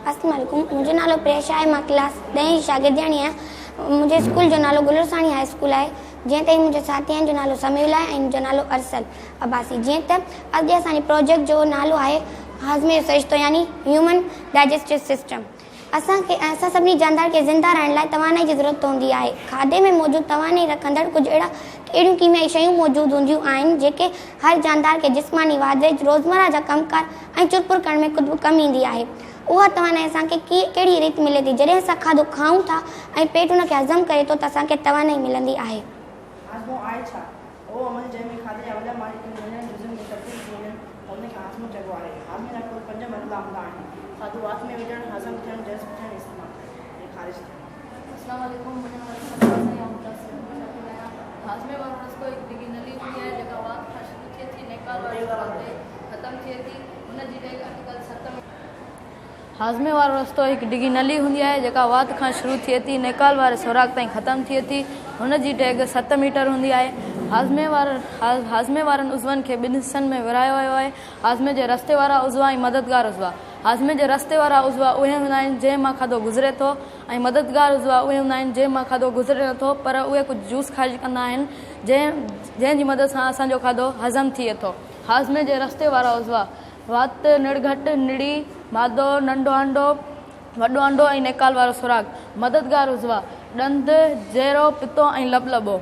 اسلام عليڪم منهنجو نالو پريشا آهي مان ڪلاس ڏهين جي شاگردياڻي آهيان منهنجي اسڪول جو نالو گلرساڻي هاء اسڪول آهي جنهن تائين منهنجي ساٿين جو نالو سميع الله ۽ منهنجو نالو ارسل عباسي جيئن ته اڄ اسان جي پروجيڪٽ جو نالو آهي هاضمي جو سرشتو يعني هيومن ڊائجسٽو سسٽم اسان کي ۽ اسان سڀني جاندار کي زنده رهڻ لاء توانائي جي ضرورت هوندي آهي. کاڌي ۾ موجود توانائي رکندڙ ڪجهه اهڙا اهڙيون ڪيميائي شيون موجود هونديون آهن، جيڪي هر جاندار کي جسماني واڌويجهه، روزمره جا ڪم ڪار ۽ چرپر ڪرڻ ۾ خود به ڪم ايندي آهي. اها توانائي اسان کي ڪهڙيء ريت ملي ٿي؟ جڏهن اسان کاڌو کائون ٿا ۽ پيٽ ان کي هضم ڪري ٿو ته اسان کي توانائي ملندي آهي. هاضمو آهي ڇا؟ اهو عمل جنهن ۾ کاڌي جا وڏا ماليڪيول ننڍن جزن ۾ تبديل ٿي وڃن ته ان کي هاضمو چئبو آهي. هاضمي جا ڪل پنج مرحلا هوندا آهن، کاڌو وات ۾ وجهڻ، هضم ٿيڻ، جذب ٿيڻ، استعمال ٿيڻ ۽ خارج ٿيڻ. اسلام عليڪم منهنجو نالو سفير حسين آئون ڪلاس سيون ۾ شاگرد آهيان. هاضمي وارو رستو هڪ ڊگهي نلي هوندي آهي جيڪا وات کان شروع ٿئي ٿي نيڪال واري سوراخ تي ختم ٿئي ٿي. هن جي ڊيگهه اٽڪل ست ميٽر. هاضمي وارو رستو هڪ ڊگهي نلي هوندي آهي، جيڪا وات کان شروع ٿئي ٿي، نيڪال واري سوراخ تائين ختم ٿئي ٿي. هن جي ڊيگهه ست ميٽر هوندي آهي. هاضمي هاضمي وارن عضون کي ٻن حصن ۾ ورهايو ويو آهي، هاضمي جي رستي وارا عضوا ۽ مددگار عضوا. هاضمي جي رستي وارا عضوا اهي هوندا آهن، جنهن مان کاڌو گذري ٿو ۽ مددگار عضوا اهي هوندا آهن، جنهن مان کاڌو گذري نٿو، پر اهي ڪجهه جوس خارج ڪندا آهن، جنهن جي مدد سان اسان جو کاڌو هضم ٿئي ٿو. هاضمي جي رستي وارا عضوا. وات، نڙگهٽ، نڙي، مادو، ننڍو آنڊو، وڏو آنڊو ۽ نيڪال وارو سوراخ. مددگار عضوا، ڏند، جيرو، پتو ۽ لبلبو.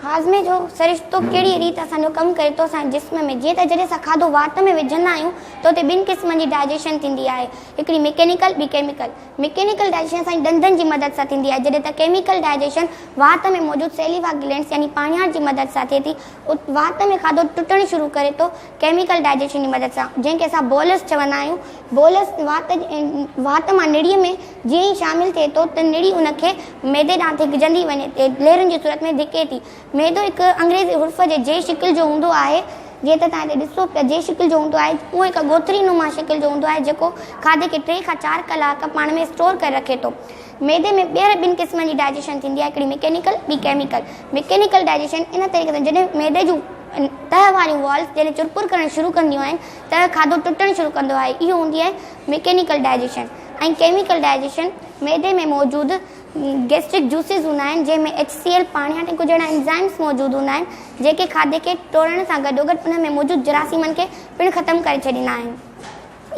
هاضمي جو سرشتو ڪهڙيء ريت اسان جو ڪم ڪري ٿو اسان جي جسم ۾ جيئن ته جڏهن اسان کاڌو وات ۾ وجهندا آهيون ته اتي ٻن قسمن جي ڊائجيشن ٿيندي آهي هڪڙي مڪينيڪل ٻي ڪيميڪل. مڪينيڪل ڊائجيشن اسان جي ڏندن جي مدد سان ٿيندي آهي جڏهن ته ڪيميڪل ڊائجيشن وات ۾ موجود سيليوا گلينڊس يعني پاڻياٺ جي مدد سان ٿئي ٿي. وات ۾ کاڌو ٽٽڻ شروع ڪري ٿو ڪيميڪل ڊائجيشن جي مدد سان جنهن کي اسان بولس چوندا آهيون. بولس وات وات مان نڙيء ۾ جيئن ئي شامل ٿئي ٿو ته نڙي ان کي معدي ڏانهن ڌڪجندي وڃي لهرن جي صورت ۾ ڌڪي ٿي. معدو هڪ انگريزي حرف جي جي شڪل جو هوندو آهي جيئن ته توهان هتي ڏسو پيا جي شڪل جو هوندو آهي اهو هڪ ڳوٿري نما شڪل جو هوندو آهي جيڪو کاڌي کي ٽي کان چار ڪلاڪ پاڻ ۾ اسٽور ڪري رکي ٿو. معدي ۾ ٻيهر ٻن قسمن جي ڊائجيشن ٿيندي آهي هڪڙي مڪينيڪل ٻي ڪيميڪل. مڪينيڪل ڊائجيشن ان طريقي سان جڏهن معدي جون تهه واريون والز جڏهن چرپر ڪرڻ شروع ڪنديون آهن ته کاڌو ٽٽڻ شروع ڪندو آهي اهو هوندي آهي مڪينيڪل ڊائجيشن ۽ ڪيميڪل ڊائجيشن معدي ۾ موجود گيسٽرڪ جوسز هوندا آهن جنهن ۾ ايڇ سي ايل پاڻياٺ ۽ ڪجهه اهڙا انزائمز موجود هوندا آهن جيڪي کاڌي کي ٽوڙڻ سان گڏوگڏ ان ۾ موجود جراثيمن کي پڻ ختم ڪري ڇڏيندا آهن.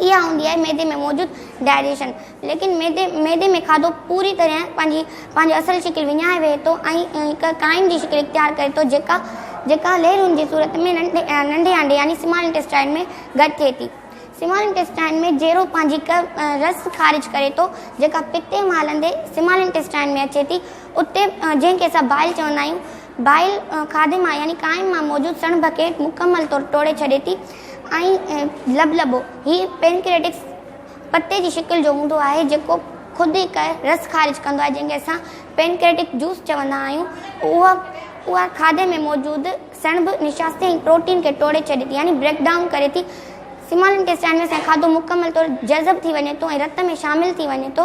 اها هوندي آهي معدي ۾ موجود ڊائجيشن ليڪن معدي معدي ۾ کاڌو پوري طرح پنهنجي پنهنجو اصل شڪل وڃائي ويهي ٿو ۽ هڪ ڪائن جي شڪل اختيار ڪري ٿو جيڪا جيڪا لهرن جي صورت ۾ ننڍي ننڍي آنڊي يعني سمال انٽيسٽائن ۾ گڏ ٿئي ٿي. سمال انٽيسٽائن ۾ جيرو پنهنجي هڪ رس خارج ڪري ٿو جيڪا پتي مان هلندي سمال انٽيسٽائن ۾ اچي ٿي اتي جنهن کي اسان بائل چوندا آهيون بائل کاڌي مان يعني ڪائن مان موجود سڻڀ کي مڪمل طور ٽوڙي ڇڏي ٿي ۽ لبلبو هي پينڪريٽڪس پتي جي شڪل جو هوندو آهي جيڪو خود هڪ رس خارج ڪندو آهي جنهن کي اسان پينڪريٽڪ جوس چوندا آهيون اها اها کاڌي ۾ موجود سڻڀ نشاستي ۽ پروٽين کي ٽوڙي ڇڏي ٿي يعني بريڪ ڊائون ڪري ٿي. سمال انٽيسٽائن ۾ اسان جو کاڌو مڪمل طور جذب ٿي وڃي ٿو ۽ رت ۾ شامل ٿي وڃي ٿو.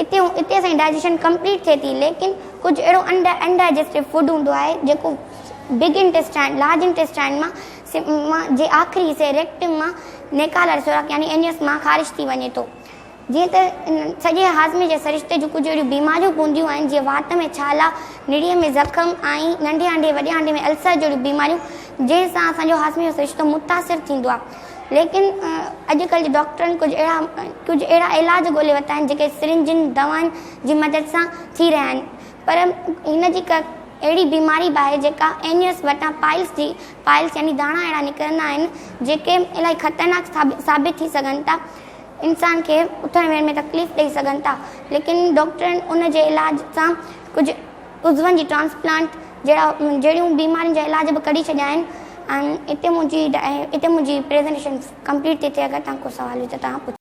اتي اتي اسان جي ڊائجيشن ڪمپليٽ ٿئي ٿي ليڪن ڪجهه اهڙو انڊائجسٽو فوڊ هوندو آهي جيڪو بگ انٽيسٽائن لارج انٽيسٽائن مان مان جي آخري حصي ريڪٽم مان نيڪال واري سوراخ يعني اينيس مان خارج ٿي وڃي ٿو. جيئن ته سڄي هاضمي جي سرشتي جون ڪجهه اهڙيون بيماريون به هونديون آهن جيئن وات ۾ ڇالا، نڙيء ۾ زخم ۽ ننڍي آنڊي وڏي آنڊي ۾ السر جهڙيون بيماريون جنهن سان اسان جو هاضمي جو سرشتو متاثر ٿيندو آهي ليڪن اڄڪلهه جي ڊاڪٽرن ڪجهه اهڙا ڪجهه اهڙا علاج ڳولي ورتا آهن جيڪي سرنجن دوائن جي مدد سان ٿي رهيا آهن پر هن جي ڪا اهڙي بيماري به آهي جيڪا اينيس وٽان پائلس جي پائلس يعني داڻا اهڙا نڪرندا آهن جيڪي الاهي خطرناڪ ثابت ٿي سگهن ٿا انسان کي اٿڻ ويهڻ ۾ تڪليف ڏئي سگهن ٿا ليڪن ڊاڪٽرن ان جي علاج سان ڪجهه عضون جي ٽرانسپلانٽ جهڙا جهڙيون بيمارين جا علاج به ڪڍي ڇڏيا آهن ۽ اتي منهنجي اتي منهنجي پريزنٽيشن ڪمپليٽ ٿي ٿئي اگر توهان ڪو سوال هجي ته توهان پڇو.